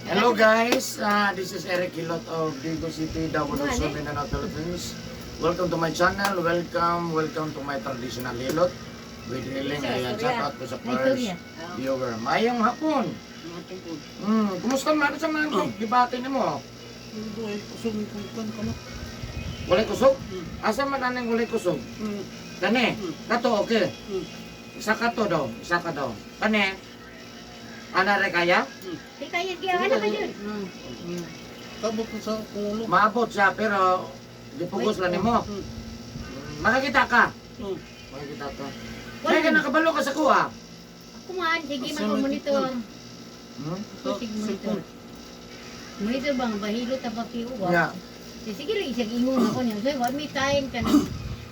Hello guys, this is Eric Hilot of Digo City, Davao del Sur, Mindanao, Philippines. Welcome to my channel. Welcome, welcome to my traditional hilot with healing. Ayan, shout out ko sa first viewer. Mayong hapon. Kumusta man sa mga debate nimo? Walay kusog? Asa man anang walay kusog? Kani, kato okay. Isa ka to daw, isa ka daw. Kani, ana re kaya? Di kaya di ana ba yun? Kabot ko sa ulo. Maabot siya pero gipugos lang nimo. Makakita ka. Makakita ka. Kaya ka nakabalo ka sa kuha. Ako man, sige man ko monitor. Hmm? Ako sige monitor. Monitor bang bahilo ta pa piuwa. Yeah. Sige lang isang ingon ako niya. So, wa may time ka na.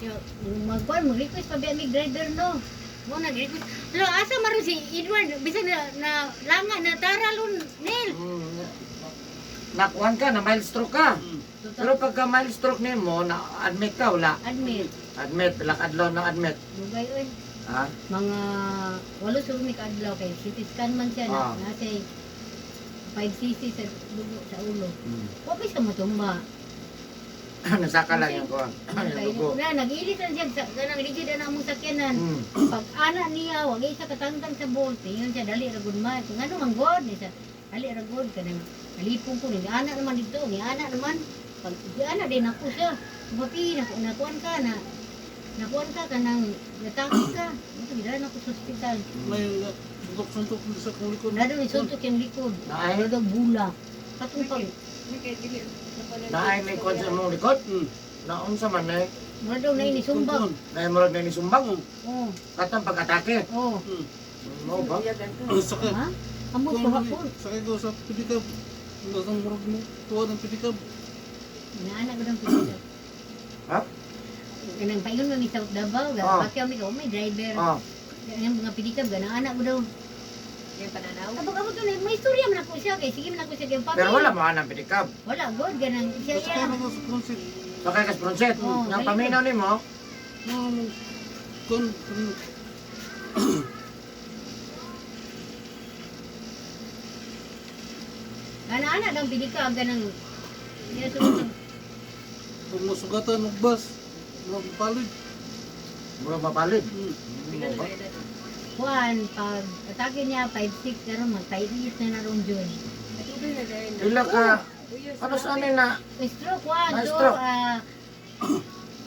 Yo, magkuan mag-request pa biya mi driver no. Mo nag-request. Lo asa maron si Edward bisan na, na langa na taralon nil. Nakuhan ka, na mild stroke ka. Pero pagka mild stroke nimo, na admit ka wala. Admit. Admit, pila ka adlaw na admit. Dugay oy. Ha? Mga walo sa mi kaadlaw kay CT scan man siya na nasa 5 cc sa dugo sa ulo. Wa pa siya matumba. Nasaka lang yung kuha. Yung dugo. Na nag-ilit lang siya sa kanang rigid na among sakyanan. Pag ana niya wag isa katangtang sa bolt, ingon siya dali ra gud ma. Kung ano man god ni siya. Dali ra gud kanang nalipong ko ni ana naman dito, ni ana naman pag di ana din ako siya. Papi na nakuan ka na nakuan ka kanang natangis ka. Ito gidala na ako sa ospital. May suntok-suntok sa kong likod. Na doon isuntok yung likod. Naay, Ano daw bula. Katong pag naay may kuha sa imong likod. Naunsa man eh. mura daw na ini sumbag. Naay murag na ni sumbag. Oh, Katong pag-atake. oh. Mo ba? Sakay. Ha? Amot ko hapon. Sakay ko sa pedicab. Nasang murag mo. Tuwa ng pedicab. Inaana ko ng pizza. Ha? Kanang paingon man mi sa Davao, ga pakyaw mi ka, oh, may driver. Kanang mga pedicab ga anak ko daw. Abog abog to may istorya man ako siya kay sige man ako siya kay papi. Pero wala mo anang pedicab. Wala god ganang siya Sakay iya. na ko sa konsit. Sakay ka sa bronset. Oo, Nga dali. paminaw nimo, Kon. Ana ana daw pedicab ganang iya sunod. Kung masugatan og bus. Murag palid. murag mapalid. Mo ba? Kuan pag atake niya 5'6 karon mag 5'8 na na ron June. Pila ka ano sa amin na Stroke kuan Na to stroke.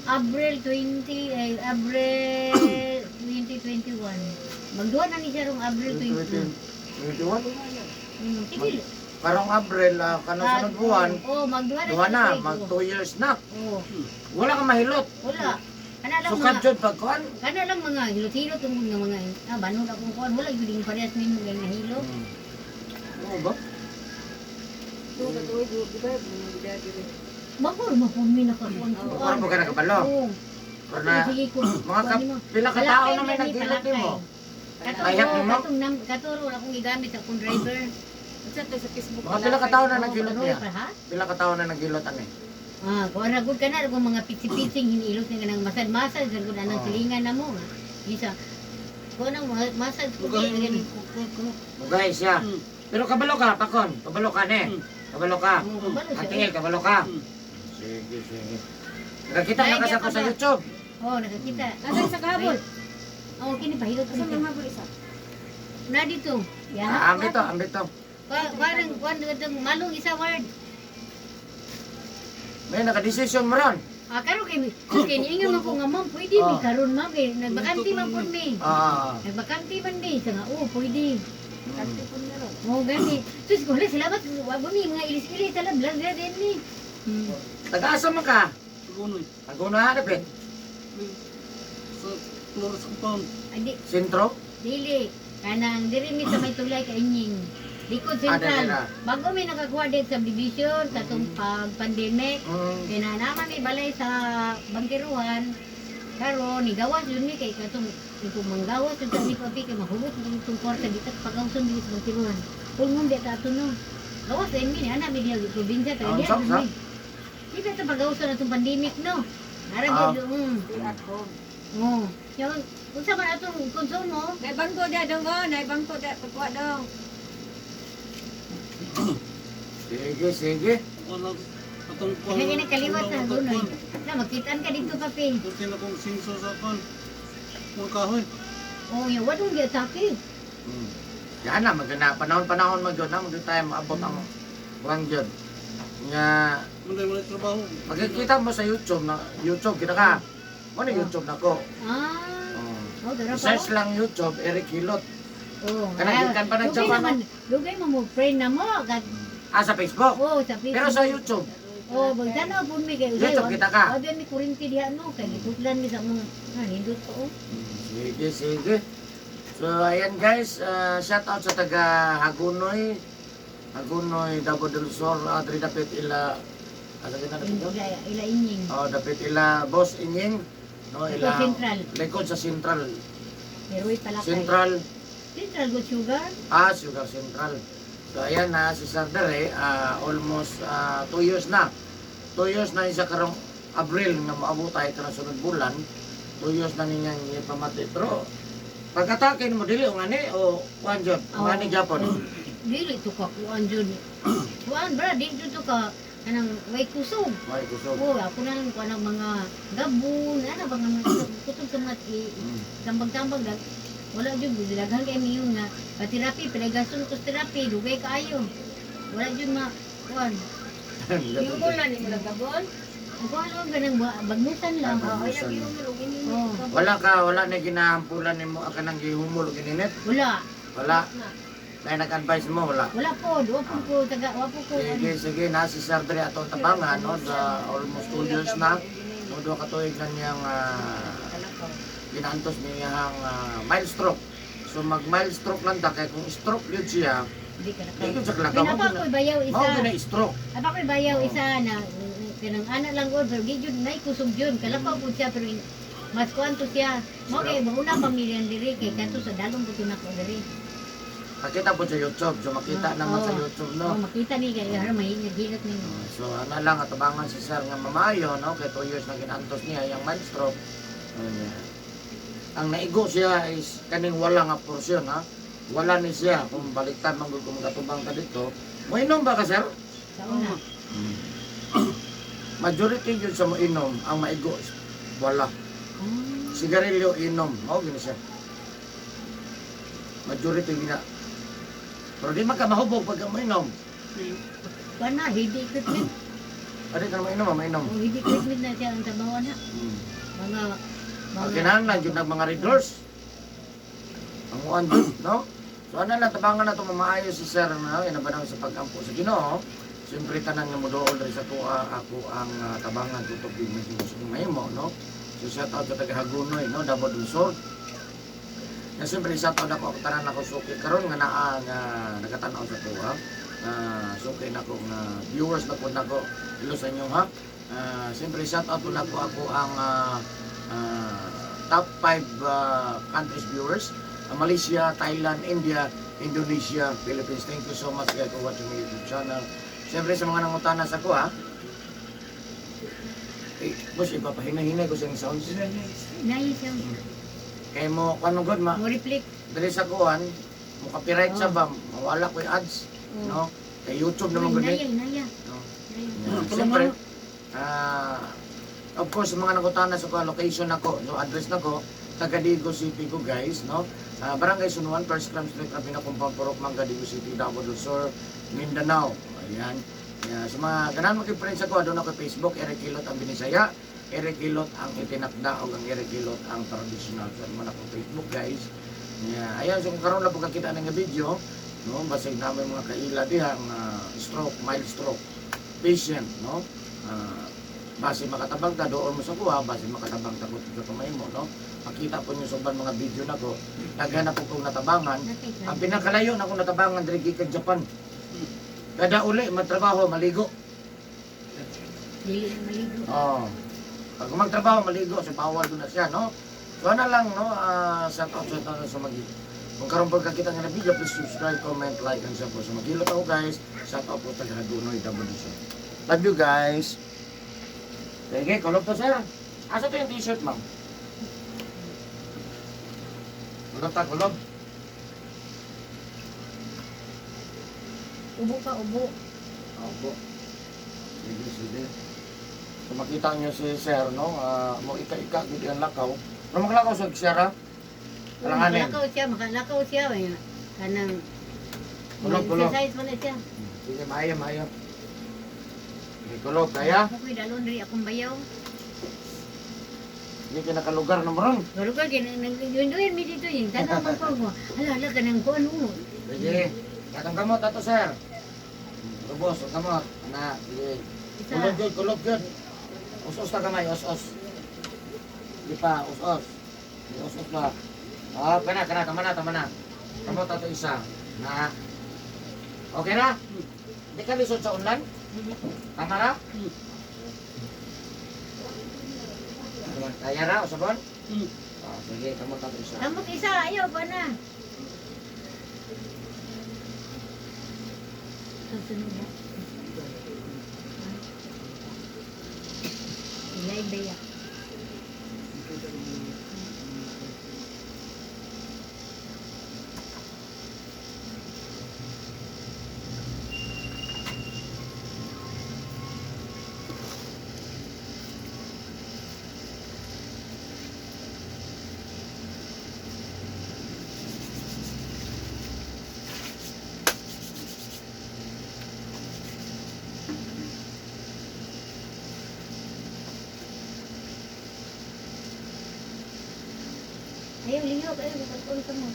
April 20 ay April 2021. Magduha na ni siya rong April 20. 21? Sige. Karong April, kanang sunod buwan, Oh, magduha na duha siya na, sa mag break, 2 years na. Oh, Wala ka mahilot. wala. Kana lang Sukad mga jud pag kuan. kana lang mga hilot-hilot tungod nga mga banod akong kuan wala gyud yung parehas nimo nga hilo. Oo ba? Magor mo pud mi nakakuan Kuan mo ka nakabalo. Oo. Pero na, Sige ko. mga ka, pila ka tao na may naghilot nimo. Katong Ayap nimo? katong nam katong wala akong gigamit sa akong driver. Mga pila ka tao na Oo, naghilot karoy niya. pa, ha? Pila ka tao na naghilot ani. Kuan ra gud kana kung mga pitsi-pitsing hinilot ni kanang masad-masad sa gud anang silingan namo nga. Isa kuan ang mga masad ko Mugay di mo. Mugay siya. Pero kabalo ka, pakon. Kabalo ka ne. Kabalo ka. Kabalo siya. Atingil, kabalo ka. Sige, sige. Nakakita na ka sa ko sa YouTube. Oh, nakakita. Asa sa kahabol? Oh, kini pahilot ko Asa nito. mga habol isa? Na dito. Ya. Ah, ambito, ambito. Parang kuan katong malong isa word. May nakadesisyon mo ron. Karon kay kay niingon man ko nga ma'am, pwede mi karon ma'am kay nagbakante man pud mi. Nagbakante man mi sa nga oh, pwede. Oh, gani. Sus ko hala, salamat wa ba mi mga ilis-ilis ala vlog din mi. Taga-asa man ka? Gunoy. Ang guna hanapin. Sa Flores compound. Adi Sentro? dili kanang diri mi sa may tulay kay Inying. Likod Ah, Central. dili na. Bago mi nakakuha din sa subdivision katong pag pandemic. Kay na naman may balay sa bangkiruhan. Karon ni gawas yun mi kay katong itong manggawas yun sa ni papi kay mahugot ng itong kwarta dito pagawson dito sa bangkiruhan. Pulmon di ta ato no. Gawas din mi ni ana mi diha sa probinsya taga Ah, diha. unsa, unsa? Mi. Dito sa pagawson atong pandemic no. Ara Ah. gyud. Oh. Yung unsa man atong konsumo? Nay bangko da dong oh, nay bangko da pagkuha dong. Sige, sige. Wala atong kuan. Kaya na kaliwat na gunoy. Na makitaan ka dito papi. Buti na kong sinso sa kuan. Mga kahoy. Oh, ya wadong gi atake. Yan na, magana. Panahon-panahon mag yun na, mag tayo maabot ang kuan yun. Nga, Munday wala trabaho. makikita mo sa YouTube na YouTube kita ka. Mo na YouTube na ko. Ah. Oh. Oh, dara pa. Search lang YouTube Eric Hilot. Oh. Kanang gikan pa ng Dugay Japan, naman, dugay mo mo friend na mo. Kag Ah, sa Facebook. oh, sa Facebook. Pero sa YouTube, Oh, magtanaw pud mi kay usay. YouTube kita ka. Oh, mi kurinti diha no kay gitudlan mi sa mga ah, nindot ko. Oh. Sige, sige. So, ayan guys, shout out sa taga Hagunoy. Hagunoy, Davao del Sur, diri dapit ila asa kita dapit to? Ila ila inying. Oh, dapit ila Boss Inying. No, Likod ila Central. Likod sa Central. Pero pala kay. Central, Central good sugar. ah, Sugar Central. So, ayan na, si Sir Dere, almost 2 years na. 2 years na isa karong Abril nga maabot tayo ito na sunod bulan. 2 years na niya ipamati. Pero, pagkatake mo, dili, o nga ni, o kuan jud, o nga ni Japon. Dili to ka kuan jud. Kuan bra di jud to ka kanang way kusog. May kusog. Oh, ako na lang kuan ang mga gabon, ana ba nga mga kusog sa mga tambag-tambag lang. Wala jud daghan kay miyo nga pa-therapy, pinagaston ko sa therapy, dugay kaayo. Wala jud ma kuan. Yung mula ni mula gabon. Kuan lang ganang bagnusan lang. Ah, Oo, bagnusan. yung yung yung ini. Oh. Wala ka, wala na ginahampulan nimo ka nang gihumol o gininit. Wala. Wala. Na nag-advise mo, wala. Wala po, wa po ko taga, wa po ko. Sige, sige, na si Sir Dre atong tabangan, no, sa almost 2 years na. No, duha ka tuig na niyang ginantos niyang mild stroke. So mag mild stroke lang ta kay kung stroke gyud siya, Di ka di na. gyud siya kalakaw. Pinapa ko bayaw Mao isa. gyud na stroke. Apa ko'y bayaw isa na kanang ana lang god pero di jud nay kusog jud kalakaw pud siya pero mas kuan to siya mo kay mauna pamilya diri kay kato sa dalong pud nako diri. Makita po sa YouTube. So makita Ah, naman sa oo. YouTube, no. Oh, makita ni kay har may nagilot ni. So ana lang atabangan si Sir nga mamayo, no, kay 2 years na ginantos niya yang mild stroke. Ano niya. Ang naigo siya is kaning wala nga porsyon, ha. Wala ni siya kung baliktad man gud kung gatubang ka dito. Moinom ba ka, sir? Sa una. Majority yun sa moinom ang maigo is wala. Ah, Sigarilyo inom, mao gini siya. Majority gina. Pero di man ka mahubog pag moinom. Kuan na heavy equipment. Adi ka na mainom, ah, mainom. Oh, heavy equipment na siya ang trabaho na. Mga Ang kinahanglan yun ang mga readers. Ang uan dun, no? So ano lang, tabangan na ito mamaayos si Sir na inabanang sa pag-ampo sa Ginoo. Siyempre tanan nga modool diri sa tuwa ako ang tabangan tutok yung may gusto kong mahimo, no? So shout out sa taga Hagunoy, no? Davao del Sur. Na siyempre shout out ako tanan ako suki karon nga naa nga nagatan-aw sa tuwa. Suki nako nga viewers na po nako. Hello sa inyo ha. Siyempre shout out po nako ako ang top 5 countries viewers. Malaysia, Thailand, India, Indonesia, Philippines. Thank you so much guys for watching my YouTube channel. Siyempre sa mga nangutana sa ko ha. Eh, boss, ipapahinahinay ko siyang sounds. Nay siya. Kay mo, kung anong good ma, Mo reflect. dali sa kuan, mo copyright sa ba, mawala ko yung ads, Oh. no? Kay YouTube naman Uy, gud eh. Naya, naya. No? Naya. Yeah. Siyempre, of course, sa mga nangutana sa kuan, location nako, so address nako, taga Digo City ko guys, no? Barangay Sunuan, First Clam Street, Rabina Compound, Purok, Mangga, Digo City, Davao del Sur, Mindanao. Ayan. Yeah, sa mga ganahan makipriends ako, doon ako Facebook, Eric Hilot ang Binisaya, Eric Hilot ang itinakda, o ang Eric Hilot ang traditional. So, ano man akong Facebook, guys. Yeah. Ayan, so kung karon lang po kakita ng video, no, basig namin mga kaila diha ang stroke, mild stroke patient, no? Base makatabang ta doon mo sa kuha, base makatabang ta sa kamay mo, no? Makita po niyo sa uban mga video nako, naghanap po kong natabangan. Ang pinakalayo na akong natabangan diri gikan Japan. Kada uli magtrabaho maligo. Dili na maligo. Oh. Pag magtrabaho maligo, so bawal doon na siya, no? So ano lang, no? Shout out sa mag Kung karon pagkakita nga na video, please subscribe, comment, like, and share po. So maghilot ako guys. Shout out po taga Hagunoy, Davao del Sur. Love you guys. Sige, kulog to sir. Asa to yung t-shirt, ma'am? Kulog ta, kulog. Ubo ka, ubo. Opo. Sige, sige. So makita niyo si Sir, no? Ah, mo ika-ika gid ang lakaw. Pero maglakaw sa Sir, ha? Alanganin. Makalakaw siya, makalakaw siya. Ay, kanang Kulog, kulog. exercise man na siya. Sige, maayo, maayo. Sige, kulog, kaya? Ako ko'y dalon rin akong bayaw. Hindi ka nakalugar na mo ron. Galugar, yun mi dito yun. Tanaw man ko. Hala, hala, kanang kuan mo. Sige. Katong kamot ato, sir. Lubos, ang kamot. Ana, sige. Isa. Kulog yun, kulog yun. Us-us na kamay, us-us. Di pa, us-us. Di us-us pa. Ah, kana, kana, tama na, tama na. Kamot ato isa. Na. Okay na? Di ka lisod sa unlan? Tama na? Kaya na, usabon? Ah, sige, kamot ato isa. Kamot isa, ayaw pa na. Susunod na. Ilay ba ya? Ayaw, lihok, ayaw, kapag ka mo.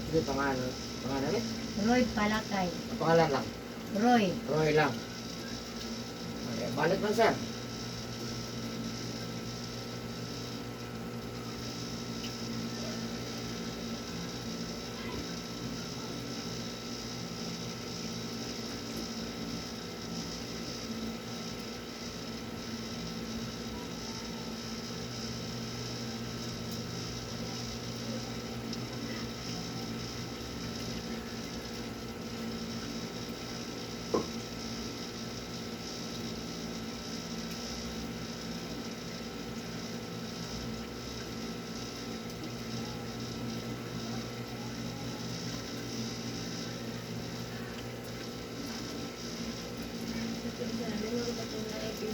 Sige, pangalan. Pangalan eh? Roy Palakay. Pangalan lang. Roy. Roy lang. Okay, balik man, sir.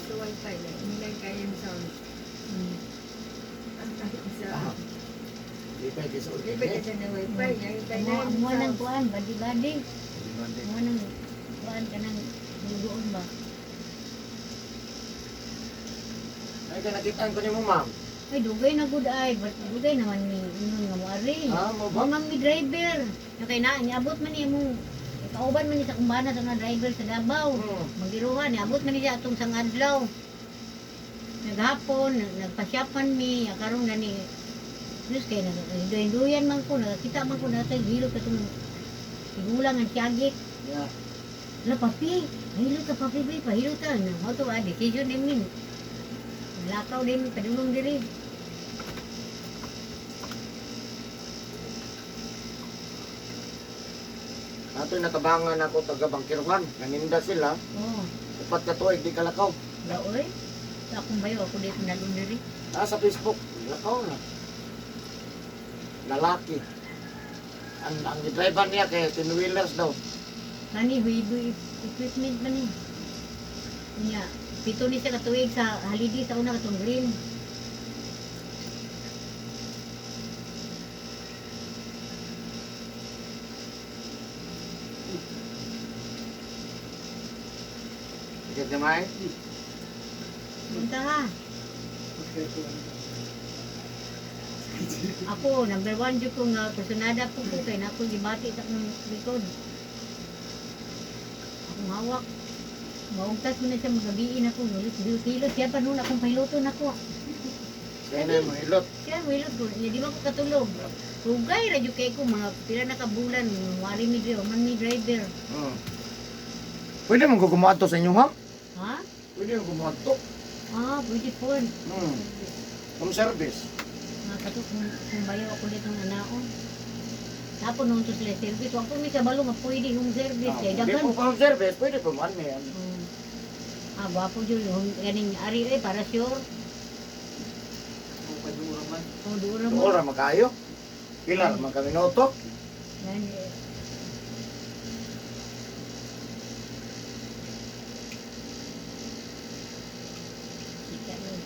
Sa wifi na, hindi kaya yung sound. Ang sa Di pa sa Di ba kasi na wifi, yung kaya Mo na mo nang kuan, badi-badi. Mo nang kuan kanang lugoon ba? Ay, ka nakitaan ko ni mo, ma'am. Ay, dugay na gud ay, but dugay naman ni ingon nga mo ari. Ah, mo ba? Mo man mi driver. Na kay na niabot man niya mong kauban man ni sa kumbana sa mga driver sa Davao. Magiruha niabot man niya atong sang adlaw. Naghapon, nagpasyapan mi, karon na ni Diyos kay nagduyan man ko, nakakita man ko natay hilo katong tigulang ang tiyagik. Yeah. Ala papi, hilo ta papi bay, pahilo ta. Na mo to ah, decision din min. Lakaw din mi padulong diri. Ato natabangan ako taga Bangkirwan. Naninda sila. Oh, Upat ka tuig di kalakaw. daoy. Sa akong bayo ako dito nalun diri. Ah, sa Facebook, lakaw na. Lalaki. Ang driver niya kay tin wheelers daw. Kani huibo equipment man ni. Nya, pito ni siya katuig sa halidi sa una katong green. Sige gamay. Punta ha. Okay. Ako, number one jud ko nga personada po ko kay nako gibati sa akong likod. Akong hawak. Maugtas mo na siya magabiin ako. Hilot siya pa noon akong pahiluton ako. Kaya na mo hilot. Siya hilot ko. Di ba ko katulog? Rugay ra jud kay ko mga pila na ka bulan wali mi driver, man mi driver. Pwede mo ko gumato sa inyo ha? Ha? Pwede mo gumato. Ah, pwede po. Home service. Mga kato kung bayaw ako dito ng anaon. Tapos noon to sila service. Wag po mi kabalo nga pwede home service kay Hindi daghan. po pa home service, pwede po man may. Ah, gwapo jud home ganing ari eh para sure. Kung kadura man. Oh, duura mo. Ora makayo. Pila ra man ka minuto. Yan, eh. Kita yun.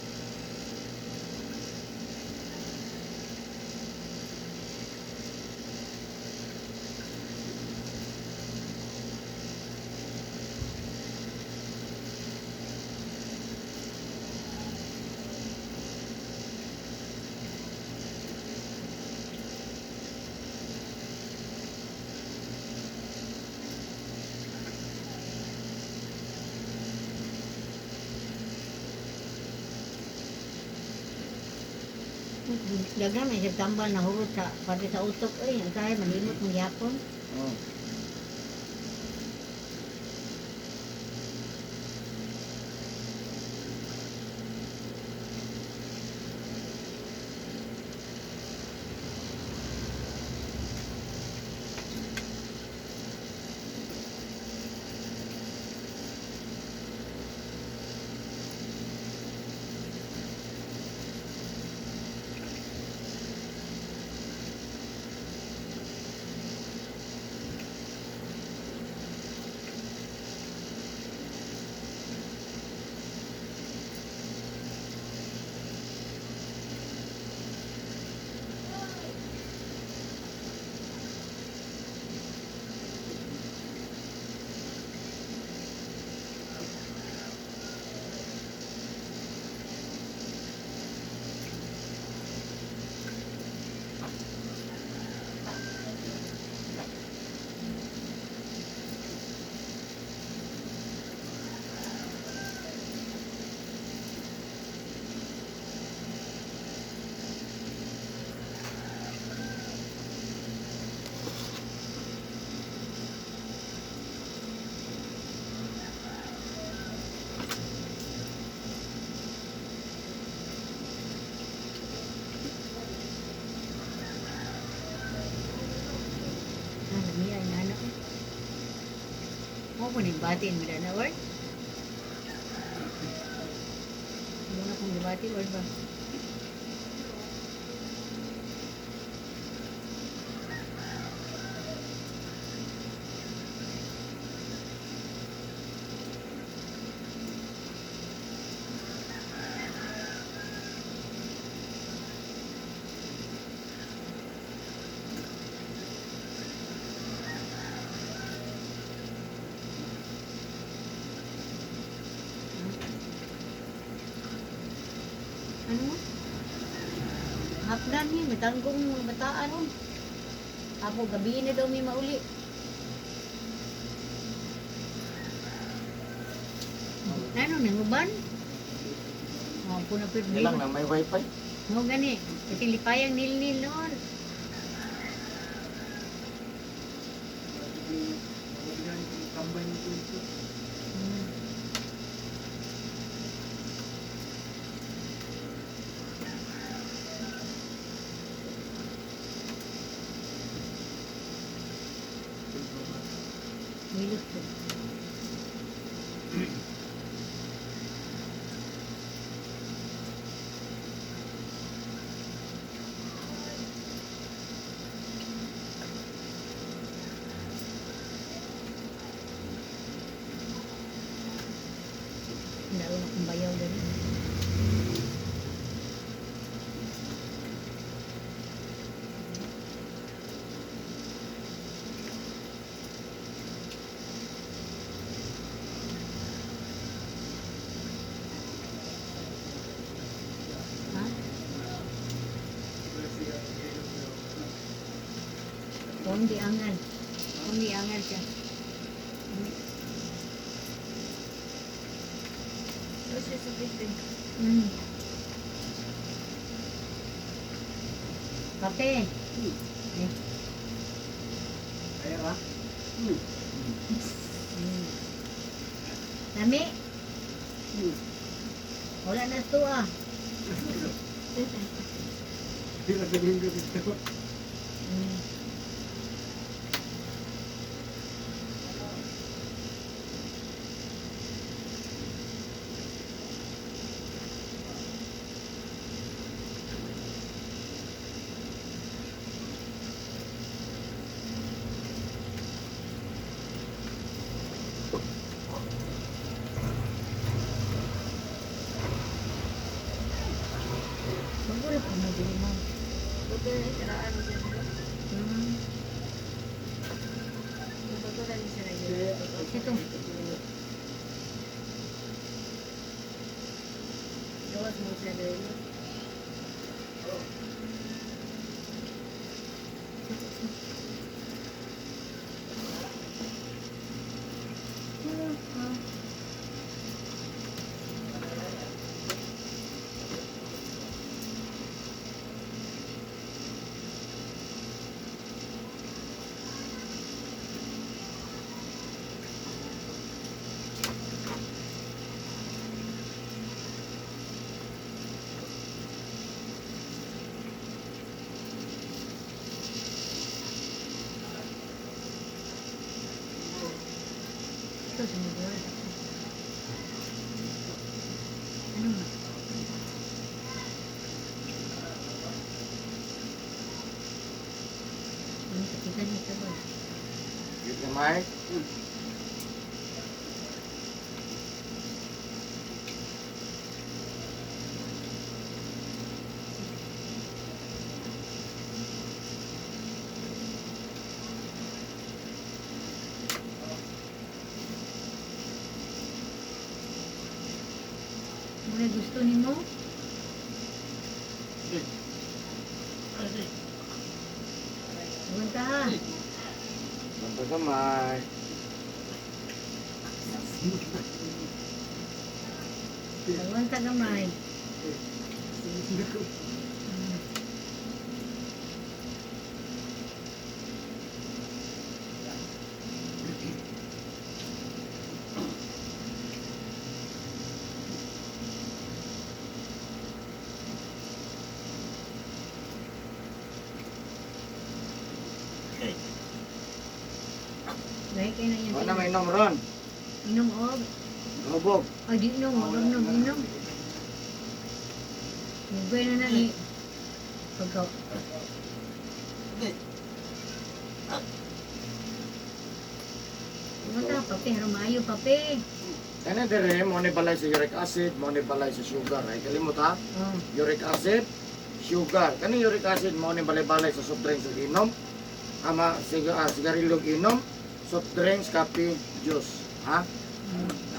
Daghan may siya tambal na hurot sa pati sa utok eh ang kaya malimot mong yapon. Ah, lamiya ang anak eh. Mo po ning bati mo na word. Muna kong gibati word ba? Ano mo? Hapdan ni, matanggong mga bataan oh. Apo, gabi na daw may mauli. Ano, nanguban? Oh, po na Hindi lang na may wifi. Mo gani, kasi lipayang nil-nil noon. Mabigyan yung tambay ng kwento. Milot po. Daon akong bayaw dali. Kundi angal. Kung iangal siya. Tapos siya sa Philippines. Kape. Kaya ba? Lami. Wala na to ah. Di na galing ko dito. Bago na po mo dili mo. Buto na siraan mo siya. Buto na siya na yun. Ito. Gawas mo siya na yun. Ito sumugod. Ano ba? Ano sa kita niya ba? Yun na, Mike. Muna gusto nimo? Punta ha. Banta gamay. Punta gamay. Dahil kayo na yan. Wala may inom ron. Inom og. Hubog. Ay, di inom. Wala inom. Inom. Mugay na na ni. Pagka. Pumunta, pape. Harumayo, pape. Kani dire mo ni balay sa uric acid, mo ni balay sa sugar. Ay kalimot ha. Oh. Uric acid, sugar. Kani uric acid mo ni balay-balay sa soft drinks ug inom. Ama sigarilyo ug inom, soft drinks, kape, juice. Ha?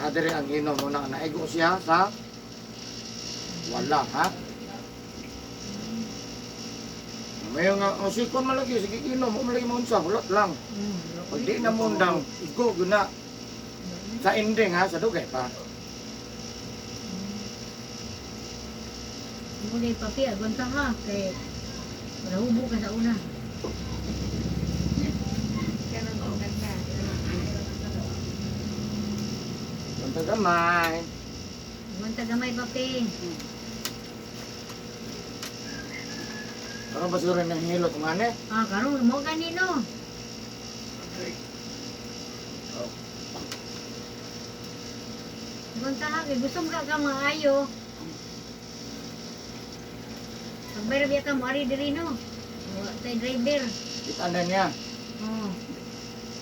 Ha dire ang inom mo na naigo siya sa wala ha. Mayo nga ang sikon man lagi sige inom mo lagi mo unsa hulot lang. Pag di na mo undang igo guna sa ending ha sa dugay pa. Muna pape, agunta ha. Kay, wala ka sa una. Karon ugat na. Banta gamay. Agunta gamay, pape. Karon ba siguro nang hilot ng ane? Ah, karon mo ganino. Agunta ha, kay gusto mo ka maayo. Pagbayar biya ka mo ari diri no. Wa tay driver. Itanan niya. Oh,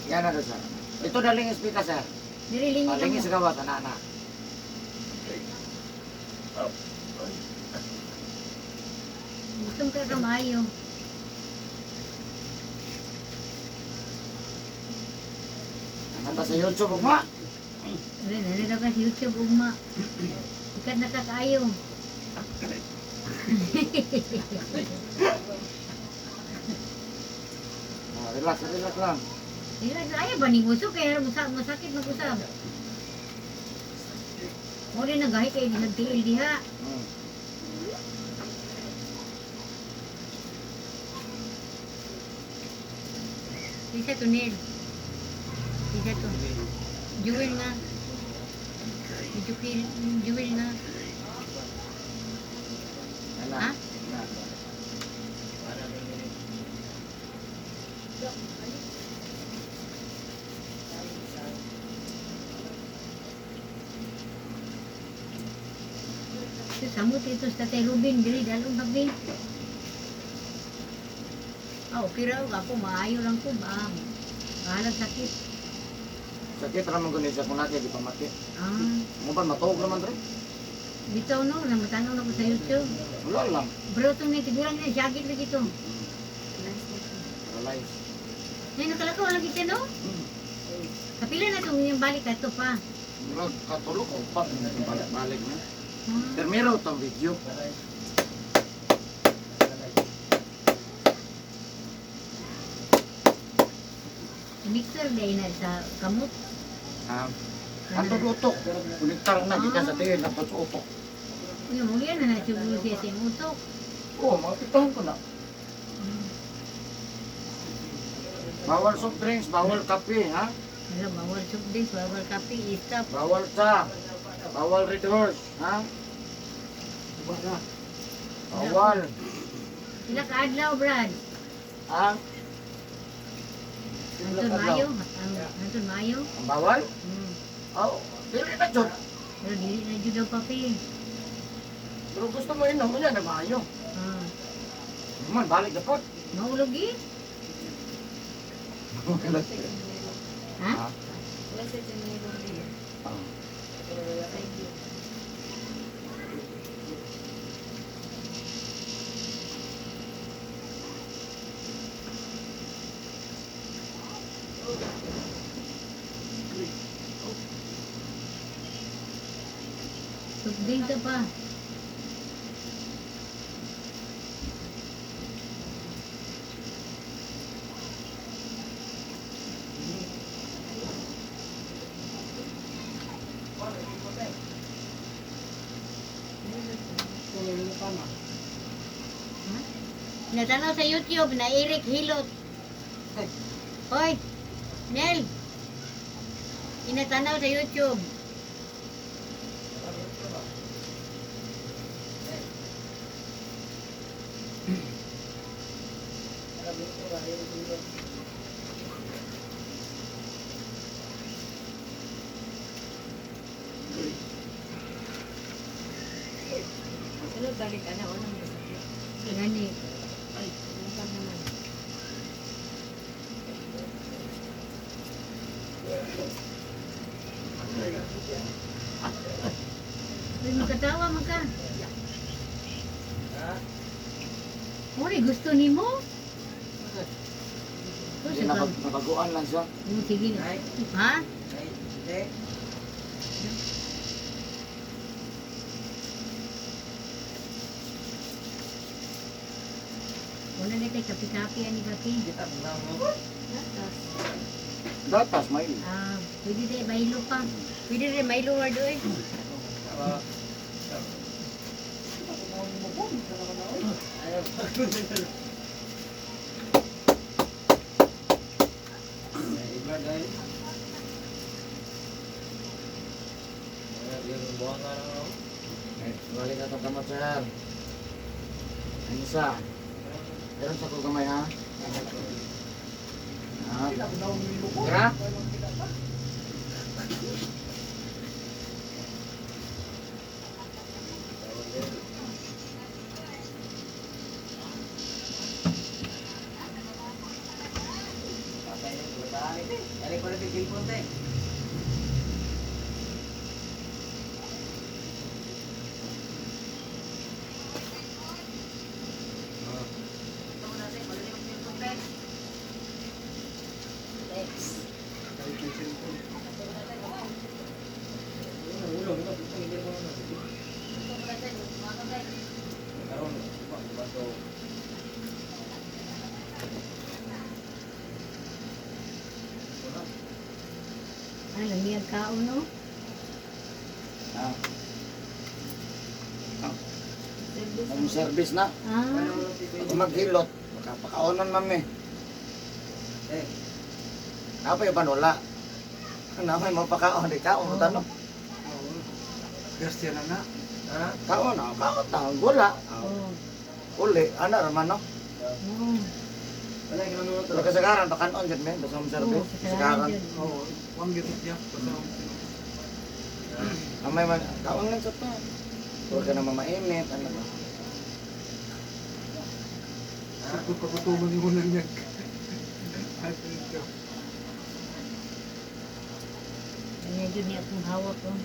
Yan na sir. Ito daling speaker sir. diri lingi Palingi ka sa mo. gawas ana ana. Gusto mo ka maayo. Nanta sa YouTube ugma. Diri na daw ka sa YouTube ugma. Ikat na ka kaayo. Ah, Relax, relax lang. Relax, ayaw ba ni gusto kaya masakit mag-usab. Mo rin nagahi kay nagtiil diha. Isa to Neil. Isa to. Jewel nga. Jewel, Jewel nga. Ana. Ha? Na. Ito, samot ito sa Tatay Ruben, dili dalong gabi. Ah, okay raw. Ako, maayo lang ko. Ba, bahalag sakit. Sakit ra man gud siya kung natin di pa mati. Ah, Mo ba matuog ra man dre? bitaw no, namatanaw na ko sa YouTube. Wala lang. Bro, itong nitiguran niya, sakit lagi ito. Realize. Ngayon, nakalakaw lagi siya, no? Kapila na itong yung balik ato pa. Murag katulog ko pa balik na. Ah, Pero meron tong video. mixer dahil na sa kamot. Ha? Ato utok. Kuniktar na gikan sa tiil ato sa utok. Uy, mo yan na siguro siya sa imong utok. Oo, mapitahan ko na. Bawal soft drinks, bawal kape, ha? Wala, bawal soft drinks, bawal kape, stop. Bawal sa, bawal Red Horse, ha? Bawal. Ila ka adlaw, Brad. Ha? Anton Mayo, Anton Mayo. Ang bawal? Oo, dili na jud. Pero dili na jud ang papi. Pero gusto mo inom niya na maayo. Ah, Man, balik na po. maulog eh. Ha? Wala sa Janeiro diya. Thank you. Soft drink ka pa. Natanaw sa YouTube na Eric Hilot. Hoy, Nel. Inatanaw sa YouTube. Sunod balik ana unang masakit. Gani. Unang naman. Uy, magkatawa man ka. Uri, gusto ni mo? Oh, Hindi, nabaguan lang siya. Oh, sige. Ha? Wala na kay kapi-kapi ani kapi. Gatas. Gatas, may. Ah, pwede tayo mailo pa. Pwede rin mailo war doy. Eh, balik na itong kamot, sir. Ang isa. Meron sa ko gamay, ha? Ha? Tara? Ay, lamiyag kaon no. Ah. Home service na. Ah, Pag maghilot, makapakaonon mami. Eh. Apa yung panula? Ano may mapakaon, di kaon mo tanong. Oo. Garcia na na. Ha? Kaon, ah, kaon ta, gula. Ah, oh. Uli, ana raman no. Oo. Pero kasagaran, pakanon jud men, basta home service. Oo, kasagaran Kasagaran. jud. Oo. Wang gitot niya. Basta Amay man, kaon lang sa to. Huwag ka na mamainit, ano ba? Siguro pagutuman mo lang niya. At ito. Kanya jud ni akong hawak oh.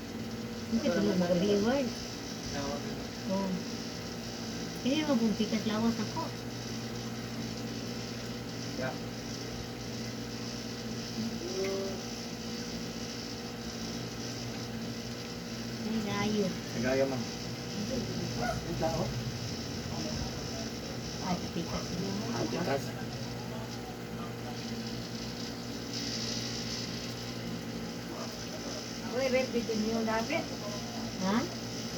Hindi tulog magabiward. Oh. Hindi naman kung pikas lawas ako. Yeah. Ay, layo. Kagaya mo. Ang tao? Ay, sa pikas. Ah, tikas. Uy, rep dito niyo dapat. Ha?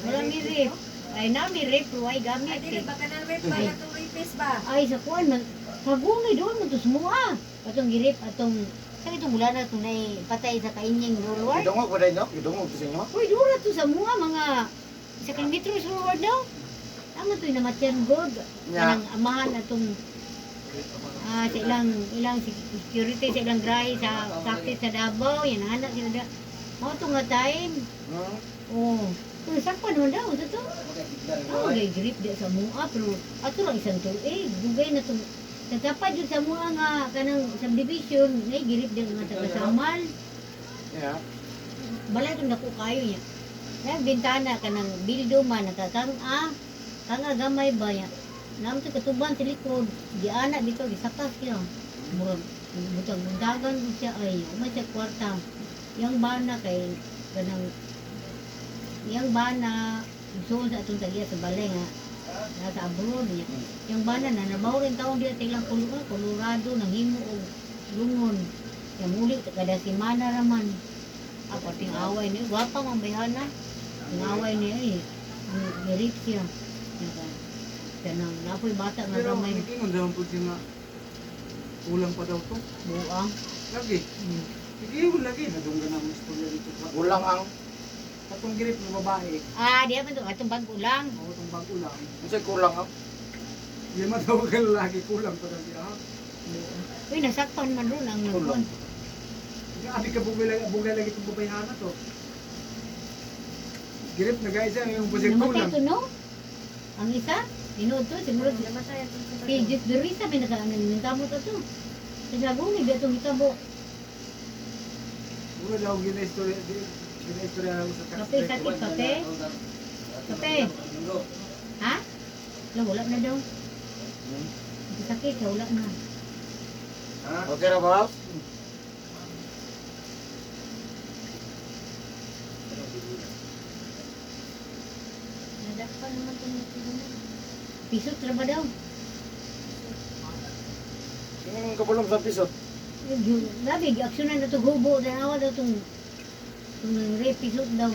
Wala mi rip. Ay, na mi rip. Ay, gamit Ay, dili eh. ba kanang rep ba katong rapist ba? Ay, sa kuan man. Pagungay doon mo to sumuha. Atong girip, atong... Sa itong mula na itong nai patay sa kainyang rulward. Gidungog ba inyo? Gidungog to sa inyo? Uy, dura to sa mua, mga isa kilometro sa rulward daw. Tama to'y namatyan god. Nya. Kanang amahan atong sa ilang ilang security sa ilang grahe sa sakit sa Davao yan ang anak sila da mao to nga time. Oh, pero sakpan naman daw sa to. Ako gay grip di sa mua pero ato lang isang tuig dugay na tong sa tapad jud sa mua nga kanang subdivision nay grip di nga taga Samal. Yeah. Balay tong dako kayo niya. Yan bintana kanang bildo man nakakang-a kang gamay ba niya. Naam to katuban sa likod, giana dito gisakas siya. Murag butang bundagan ko siya ay umay siya kwarta. Yang bana kay kanang yang bana igsuon sa atong tagiya sa balay nga nasa abroad niya. Yang bana na nabaw rin taon diya sa ilang Colorado nang himo og lungon. Yang muli kada semana raman. Ako ting away niya, gwapa man bayhana. Ting away niya eh. Ni-rape siya. Kanang napoy bata nga Pero gamay nag-ingon daw po siya nga kulang pa daw to. buang. Lagi. Nag-ingon lagi. Nadunggan ang istorya dito. Kulang ang Katong grip ng babae. Ah, di man to atong bago lang. Oo, itong bago lang. Unsay kulang ang? Lima daw ka lalaki kulang pa daw siya. Uy, nasakpan man ron ang Kulang. nagkuan. Abi ka bugay lagi itong babayhana to. Grip na guys, yung pasir Namatay kulang. to no? Ang isa, tinuod to siguro Namatay atong sa si Jeff Durisa may naka nangkamot ato. Sa sagong di atong hitabo. Mura daw gina-istorya, gina-istorya ako sa Kape, sakit, kape. Kape. Ha? Wala, wala na daw. Sakit, wala na. Okay ra ba? Nadakpan naman itong Pisot ra ba daw? Yung kapulong sa pisot. Labi, aksyonan na ito gubo. Tanawa daw itong itong rape pisot daw.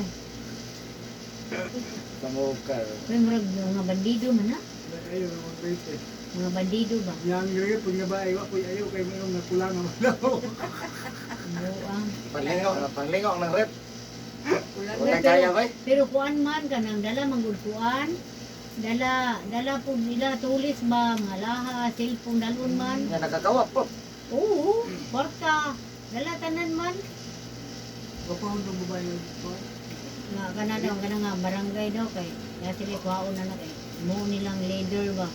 Samukar. May murag mga bandido man ha? Ayaw, mga grip eh. Mga bandido ba? Yang grip, pag nga ba, ayaw, ako'y ayaw, kayo mo yung nakulang ang daw. Buang. Panlingaw, panlingaw ng rep. Kulang Wala kaya ba? Pero kuan man kanang dala manggod kuan. Dala dala po nila tulis ba mga laha, cellphone dalon man. Nga nakakawat po. Oo, kwarta. Dala tanan man. Kapahon ng babae yung Nga kana daw kana nga barangay daw kay ya sila kuhaon na na kay mo nilang leader ba.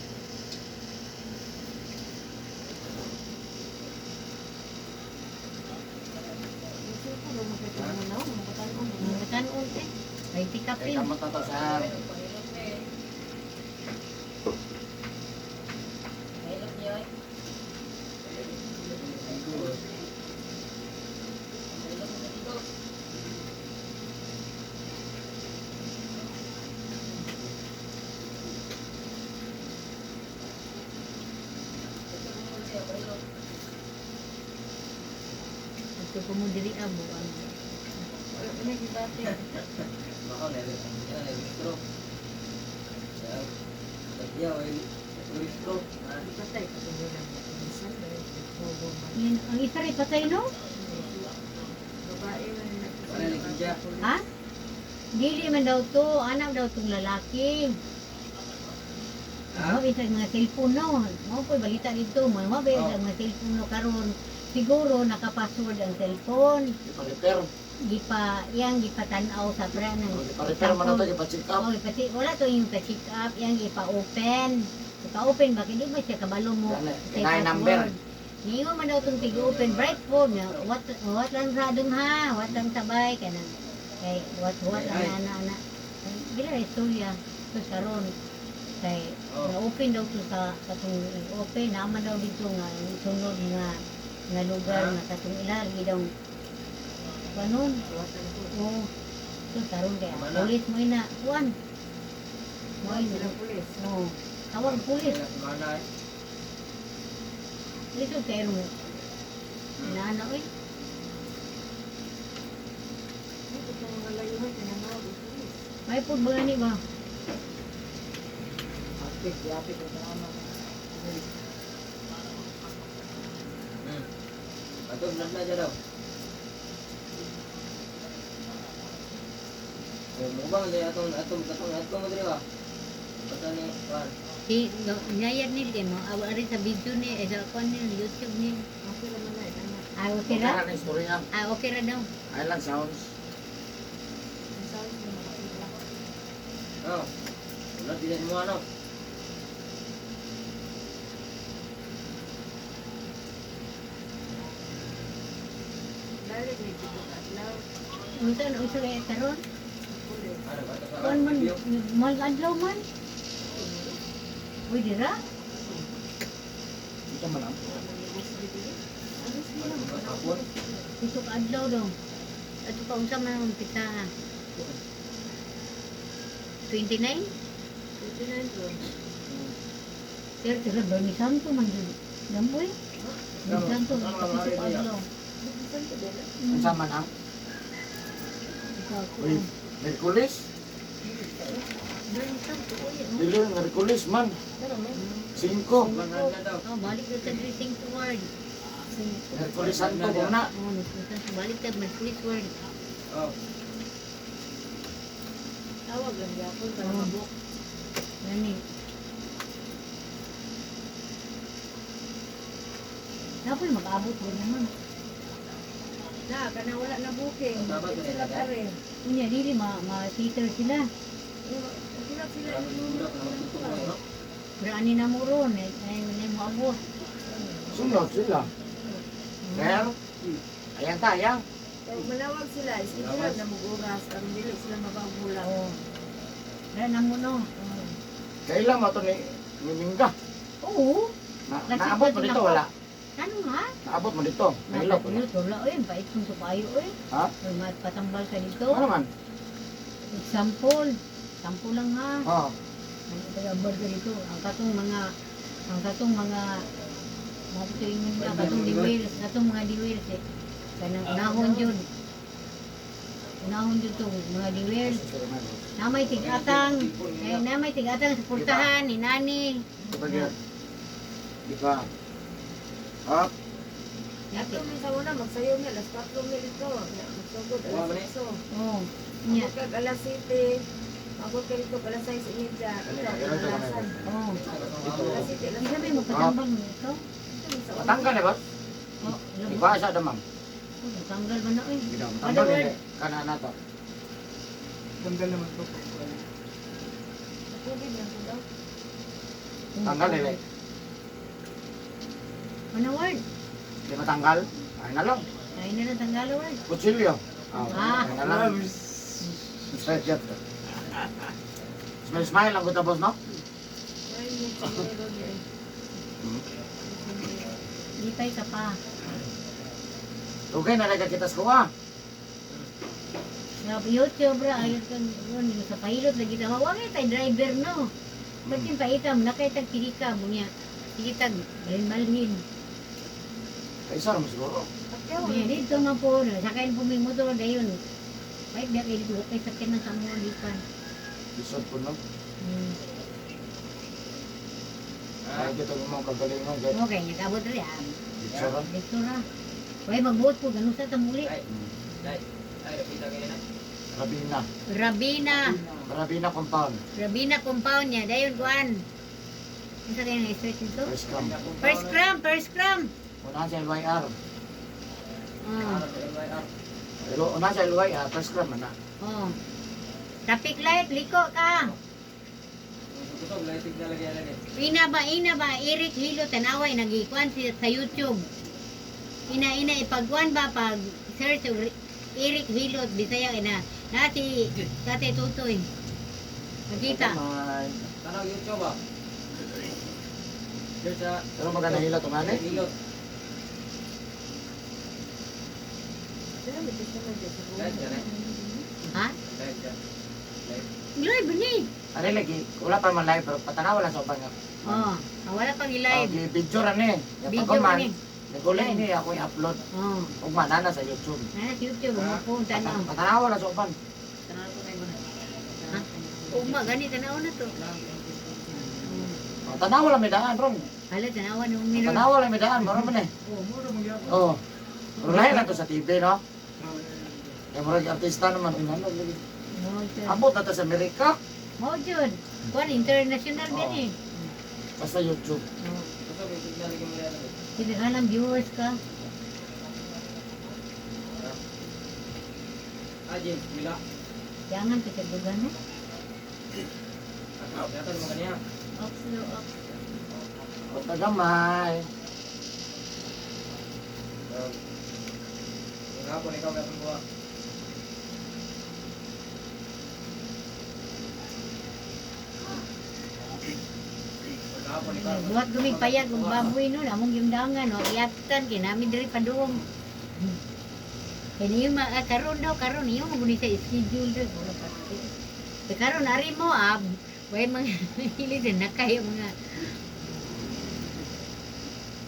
Mga tanon eh. Ay Kay tikapin. kamot na to sa Adto ko mo diri abo ang. Wala pa niya gibati. Baka na registro. Kaya ay registro. Patay ka kung wala mo. Minsan, dahil naghubo man. Yun, ang isa rin patay no? Babae man Wala lagi siya. Ha? Dili man daw to, anak daw tong lalaki. Ha? Mo sa mga cellphone no. Mo po balita dito, mo mo ba sa mga cellphone no karon. Siguro naka-password ang cellphone. Ipa-repair. Gipa yang gipatan-aw sa pra ng Ipa-repair man na to, ipa-check up. Oh, ipati wala to yung pa-check up, yang ipa-open. Ipa-open ba kay di ba siya kabalo mo Gani, sa kinay number. password. Niingon man daw tong tig-open bright phone nga what lang sa dong ha, what lang sabay kanang kay what Ay, ay. ana ana ana. Bila ra istorya to karon kay Oh. na-open daw to sa katong open naman daw dito nga sunod nga nga lugar Ah. nga katong ila lagi daw kanon. Oo. So karon kay ang Tama na. pulis mo ina kuan. Mo ina. Sila pulis. Oo. Tawag pulis. Mana eh. Lisod kayo mo. Inaana oy. Ay, kung mga layuhan, tinangawag ang pulis. May pud ba ni ba? Apik, apik ang tama. Ato blood na dyan daw. Oh, mo bang dai atong atong atong atong mo diri ba? Basta ni kwan. Si no, nayad nil kay mo awa rin sa video ni eh, sa kuan ni YouTube ni. Okay naman na, anak. Ah, okay ra. Kaya na istorya. Ah, okay ra daw. Island Sounds. Ang sabi niya, makakita. Oh. Wala din mo ano. Dahil may pitong adlaw, Unsa na unsa kay karon? pulis. Ano ba ito sa Kuan man mal adlaw man. Uy dira. Ito man ang. Hapon. Isok adlaw daw. Ato pa unsa man ang pita ha? 29? 29 ron. Pero tira ba ni Santo man jud. Damboy. Ni Santo isok adlaw. Saan ka din? Ang sama na. Uy, Merkulis. Ni Santo oy. Oh. Dili, Merkulis man. Pero may Cinco. Mana na daw. Oh, balik na sa dressing to word. Merkulis Santo ko na. Oh, nagpunta. Balik ta Mercury's word. Oh. tawag lang yapon para Oo. mabuk. Gani. Dapat mag-abot ko naman. Na, kana wala na booking. Dapat Dito sila ganun, pa rin. Unya, dili ma-theater sila. Sila sila Marami yung budak na magtutok mo, no? Pero ani na mo ron, eh, ay, ay mo abot. Sunod sila. Pero, ayan ta, ayan. Pag manawag sila, schedule na mag-oras, aron dili sila mababula. Oo. Pero na mo no. Kailan mo ito ni Mingga? Oo. Na, naabot mo dito, wala. Ano nga? Naabot mo dito. Nahilot, wala. Nakatulot, wala. Uy, bait kong supayo, uy. Ha? Uy, magpatambal ka dito. Ano man? Example. Sample lang ha. Oo. Nagpatambal ka dito. Ang katong mga, mga nga, katong diwils, katong mga diwils eh. Kanang unahon yun. Unahon yun tong mga diwils. Namay tig-atang, eh, namay tig-atang suportahan ni nani. Diba yun? Diba? Up. Ato mi sa una magsayo mi alas 4 mi dito. Nya, Magsugod alas 8. Oh. Nya. Abot kag alas 7. Abot ka dito alas 6:30. Ikaw alasan. Oh. Alas 7 alas Di sabi mo patambal mo ito. Matanggal eh, boss? Oh, Diba sa damang? Oh, natanggal ba na oy? Hindi daw. Matanggal hindi. Kana na to. Tanggal naman to. Pag Tubig lang ko daw. Tanggal hindi. Ano word? Hindi matanggal. Ay na lang. Ay na lang tanggal word. Kutsilyo. Ah, Ah. ay na lang. Smile, smile lang ko tapos, no? Ay, mo siguro eh. Lipay ka pa. Okay, nalaga kita sa kuha. Sa YouTube ra ayun kang yun yung sa pilot lagi ta wa kay tay driver no. Ba't yung paitam nakay tag pirika mo niya. Sige tag balhin-balhin. Kaisa mo siguro. Pakyaw. Niya dito man po sakay po mi motor dayon. Ay, biya kay dito kay sakyanan sa among gikan. Lisod po no. Ah, Ay dito mo kagalingon kay Okay, nagabot rin ah. Dito ra. Dito ra. Way magbuot po ganun sa tamuli. Ay, ay, ay, kita kayo na. Rabina. Rabina. Rabina compound. Rabina compound niya. Dayon kuan. Unsa kayo nga street dito? First cam. First cram, first cram. Unahan sa LYR. Oh. Pero unahan sa LYR, first cam na. Oh. Traffic light, liko ka. Kusog, lighting signal lagi lagi. Ina ba, Eric Hilo tanaway nagikuan siya sa YouTube. Ina ina ipagkuan ba pag search og Eric Hilo Bisaya ina. Na si Tate Tutoy. Nakita. May. Tanaw YouTube ah. Search sa Pero maganda hila tumani. Hilot. Sila may gusto man dyan sa Live siya, eh. Ha? Live siya. Live. Live ni. Ari lagi, wala pa man live pero patanaw lang sa uban nga. Oh, ah, wala pang i-live. Oh, picture ani. Video Video ni. Nagulay ni ako i-upload Oh. ug manana sa YouTube. Na sa YouTube mo po tanaw. Patanaw lang sa uban. Ha? Ugma gani tanaw na to. Oh, tanaw lang may daan ron. Hala tanawa nung mirror. Tanaw lang may daan, maro man eh. Oh, mura magyapon. Oh. Pero lahi na to sa TV no. Eh murag artista naman inano lagi. Mo jud. Abot na to sa Amerika Mo jud. Kuan international Oh. gani. basta YouTube. Oh. Kusog, yung signal lagi mo yan. Sige alam viewers ka. Ah, James, bila. Jangan ka sa dugan eh. Dato mo kaniya. Oxlo, ox. Basta gamay. Yung hapon ikaw may akong buha. Pagkahapon ikaw. Buhat gumig payag og baboy no, among gimdangan no, iyatan kay nami diri padung. Kay niyo ma ah, karon daw karon niyo mo guni sa schedule daw wala pa. Kay karon ari mo ab way mga hili din na kayo mga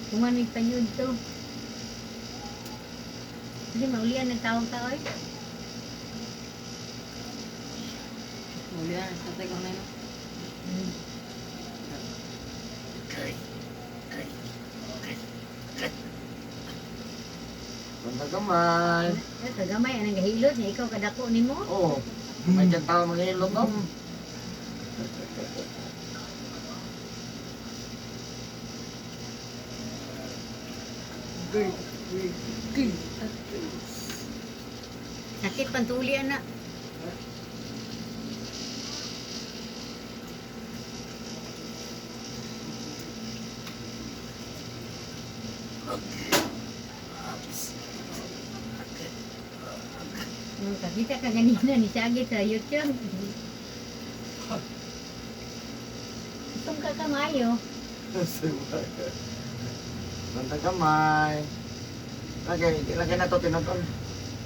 Kumanig pa yun to. Kasi maulian ng tawag tao eh. Ulian, sa tayo na yun. Basta gamay. Eh, kagamay anang gahilot niya ikaw kadako nimo. Oh. May kang tao manghilot no. Gay, gay, gay. Sakit pantuli ana. Kakita ka ganina ni Shaggy sa YouTube. Itong ka kamayo. Basta gamay. Lagay, lagay na to tinuton.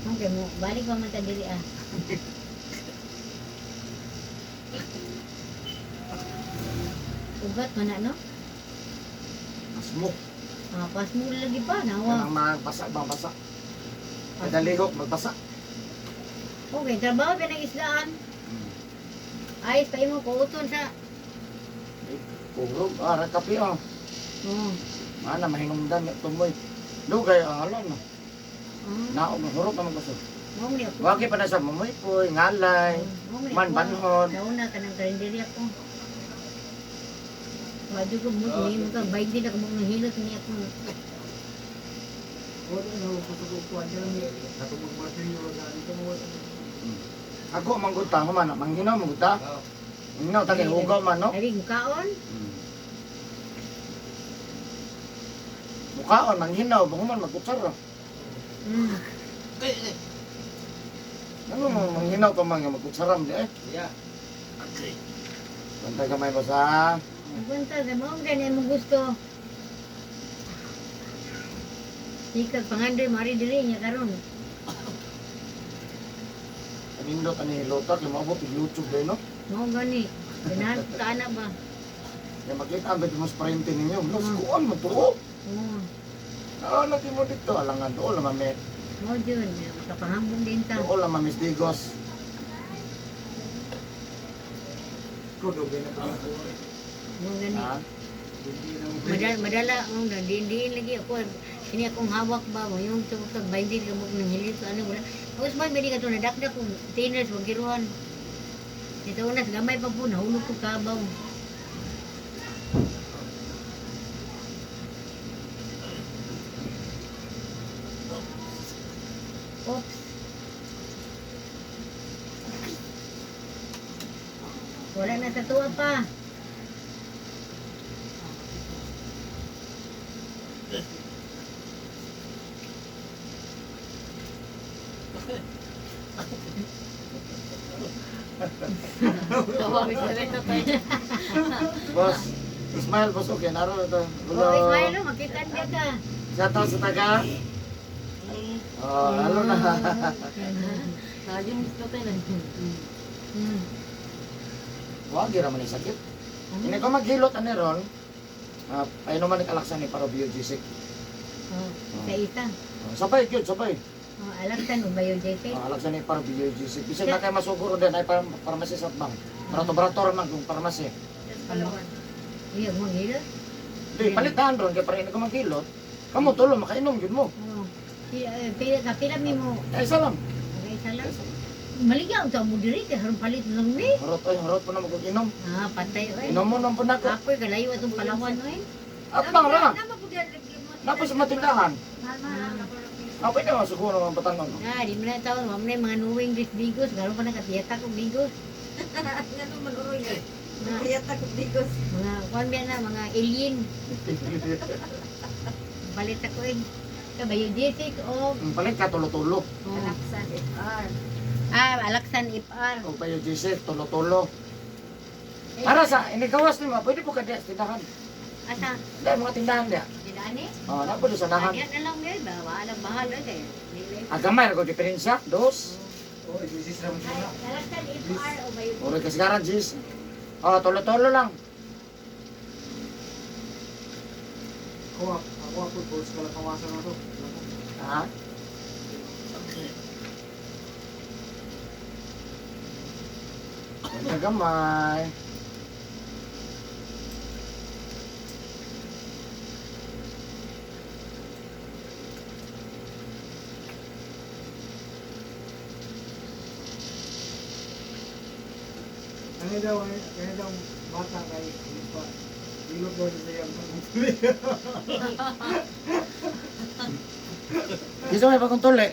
Okay mo, balik pa man ta diri ah. Ugat man na no? Masmuk. Ah, pas mo lagi pa nawa. Kanang magbasa, magbasa. Kada lihok, magbasa. Okay, trabaho pa ng isdaan. Ayos pa imo kuuton sa. Kurog, ah, kape oh. Oo. Mana mahinungdan ya tumoy. Dugay ang alon no. Oh. Naog hurot naman kaso. Mao ni ako. Wagi pa na sa mamuypoy, ngalay. Mao ni Man ako. banhon. Nauna ka ng karinderya ko. Wadyo ko mo, ni mo ka bayad din ako mga hilot ni ako. Wala na ako sa kukuha dyan. Ako magmasin yung wala ka mo. Ako mangguta man, manghinaw mangguta. Oo. Manghinaw ta kay hugaw man no. Ay, kaon. Mukaon manghinaw, banguman magkutsara. Ano mo manghinaw pa man nga magkutsara di eh. Yeah. Bantay gamay ba sa? Punta sa mo ganyan mo gusto. Sikag pangandoy mari diri niya karon. Anindot ani hilota kay maabot og YouTube day no. Mao gani. Ganahan ko ka na ba? Kaya makita ang mo sa parente ninyo. Los kuan mo to. Oo. Ah, lagi mo dito alangan doon naman may Mo jud, makapahambong din ta. Dool lang Mamis Digos. Ko dugay na pa ako. Mo gani. Ha? Hindi na mo. Madala, madala, ang diin lagi ako. Kini akong hawak ba mo yung tubok kag 20 ka mo nang hilit ano wala. Tapos man bili ka to nadakdak kong tiners wag giruhan. Ito unas gamay pa po nahulog ko kabaw. Oops. Wala na sa tuwa pa. Boss, smile boss okay naro ito. Oh, Ismael, oh, makita niya ka. Shout out sa taga. Oh, halo na. Wag gira man ni sakit. Ini ko maghilot ani ron. Ah, painuman ni kalaksan ni para biogesic. Oh, sa isa. Oh, sabay gyud, sabay. Oh, alaksan o biogesic. Oh, alaksan ni para biogesic. Bisag na kay masuguro din ay para pharmacy sa bank. Barato-barato ra man kung pharmacy. Iya, mo hila. Di palitan ron kay para ini ko maghilot. Kamo tulo makainom gyud mo. Oh. Pila, pila, sa pila mi mo. Ay salam. Okay, salam. Maligya ang mo diri kay harong palit lang ni. Harot ay harot po na mag-inom. Ah, patay oy. Inom mo nang po nako. Apoy kalayo atong Palawan oy. At bang ra. Napos sa matindahan. Ah, Ako na siguro ang batanon. Ah, di mo na taon, wa man na yung mga nuwing dis bigos, garo pa nakatiyata kog bigos. Nga man uroy na. Mga Kaya takot digos. mga kuan biya na mga alien. Palit ako eh. Ka biogesic o Ang palit ka tulo-tulo. oh. Alaksan FR. Ah, alaksan FR. O biogesic tulo-tulo. Para sa inigawas nimo, pwede po ka diya sa tindahan. Asa? Dahil mga tindahan diya. Tindahan eh? Oh, na po sa nahan. Diyan na lang eh. Bahala, bahala kay. Agamay ko diferensya, dos. Oh, isis ra mo Ay, siya. alaksan FR o biogesic. Uri kasgaran sis. Oh, tulo-tulo lang. Ako ako ako boss kala kawasan na to. Ha? Huwag gamay. Ano daw eh, kaya daw bata kay ano pa. Ilog daw siya sa iyang pagtuli. Gusto may bagong tuli.